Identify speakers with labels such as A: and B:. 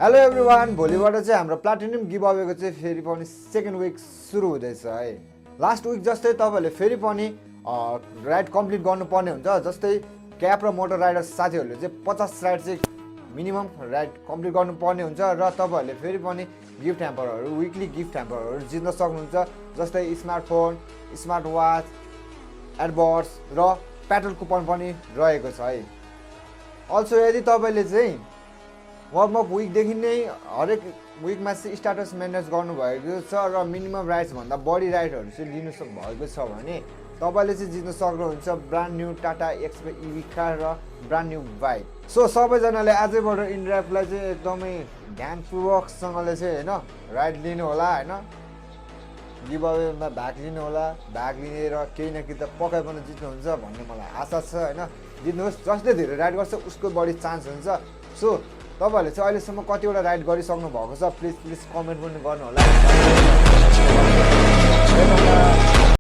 A: Hello everyone, भोलिबाट चाहिँ हाम्रो प्लाटिनियम गिभ अवेको चाहिँ फेरि पनि सेकेन्ड विक सुरु हुँदैछ है। लास्ट विक जस्तै तपाईँहरूले फेरि पनि राइड कम्प्लिट गर्नुपर्ने हुन्छ। जस्तै क्याप र मोटर राइडर साथीहरूले चाहिँ 50 राइड चाहिँ मिनिमम राइड कम्प्लिट गर्नुपर्ने हुन्छ र तपाईँहरूले फेरि पनि गिफ्ट ह्याम्परहरू विकली गिफ्ट ह्याम्परहरू जित्न सक्नुहुन्छ। जस्तै स्मार्टफोन, स्मार्ट वाच, एडबर्ड्स र पेट्रोल कुपन पनि रहेको छ है। अल्सो यदि तपाईँले चाहिँ वार्मअप विकदेखि नै हरेक विकमा चाहिँ स्ट्याटस मेन्टेन गर्नुभएको छ र मिनिमम राइड्सभन्दा बढी राइडहरू चाहिँ लिनु भएको छ भने तपाईँले चाहिँ जित्न सक्नुहुन्छ brand new Tata Xpres EV car र ब्रान्ड न्यू बाइक। सो सबैजनाले आजैबाट इन्ड्राइभलाई चाहिँ एकदमै ध्यानपूर्वकसँगले चाहिँ होइन राइड लिनु होला होइन। गिभ अवेमा भाग लिनु होला। भाग लिएर केही न केही त पक्कै पनि जित्नुहुन्छ भन्ने मलाई आशा छ होइन। जित्नुहोस्, जसले धेरै राइड गर्छ उसको बढी चान्स हुन्छ। सो तपाईँहरूले चाहिँ अहिलेसम्म कतिवटा राइड गरिसक्नु भएको छ प्लिज कमेन्ट पनि गर्नु होला।